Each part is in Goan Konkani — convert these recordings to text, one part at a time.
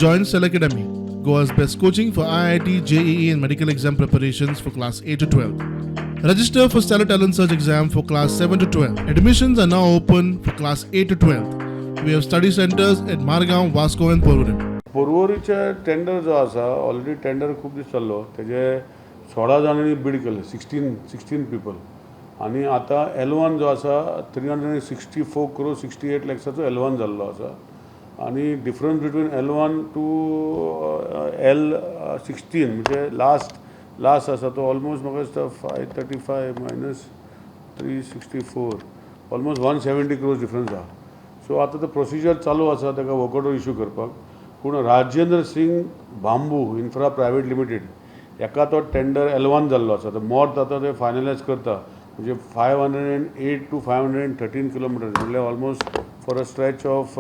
Join Cell Academy, Goa's best coaching for IIT, JEE, and medical exam preparations for class 8 to 12. Register for Stellar Talent Search exam for class 7 to 12. Admissions are now open for class 8 to 12. We have study centers at Margao, Vasco, and Porvorim. पोरवरीचे tender जो आसा, ऑलरेडी टेंडर खूब दीस चल्लो. तेजे 16 जाणांनी बीड केले, 16 पिपल. आनी आतां एल 1 जो आसा, 364 crore 68 लॅक्साचो एल 1 जाल्लो आसा. आनी difference between L 1 to L 16, म्हणजे लास्ट लास्ट आसा तो ऑलमोस्ट म्हाका दिसता 535 minus 364, almost 170 crores difference आहा. सो आतां तो प्रोसिजर चालू आसा ताका वर्क ऑर्डर इशू करपाक. पूण राजेंद्र सिंग बांबू इन्फ्रा प्रायवेट लिमिटेड हेका तो टेंडर एल 1 जाल्लो आसा. तो मोर्त आतां ते फायनलायज करता, म्हणजे 508 to 513 kilometres, म्हणल्यार almost for a stretch of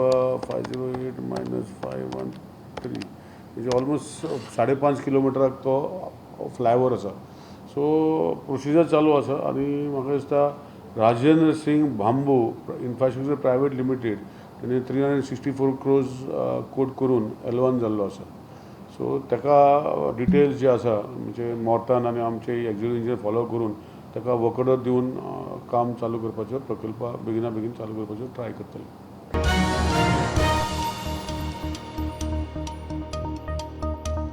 508 minus 513, म्हणजे ऑलमोस्ट 5.5 किलोमिटराक तो फ्लायओवर आसा. सो प्रोसिजर चालू आसा आनी म्हाका दिसता राजेंद्र सिंग बांबू इन्फ्रास्ट्रक्चर प्रायवेट लिमिटेड तेणी 364 crores quote करून एल 1 जाल्लो आसा. सो ताका डिटेल्स जे आसा, म्हणजे मोर्तान आनी आमचे एक्झिक्युटीव इंजिनियर फॉलो करून ताका वर्क ऑर्डर दिवन काम चालू करपाच्यो, प्रकल्प बेगिना बेगीन चालू करपाच्यो ट्राय करतले.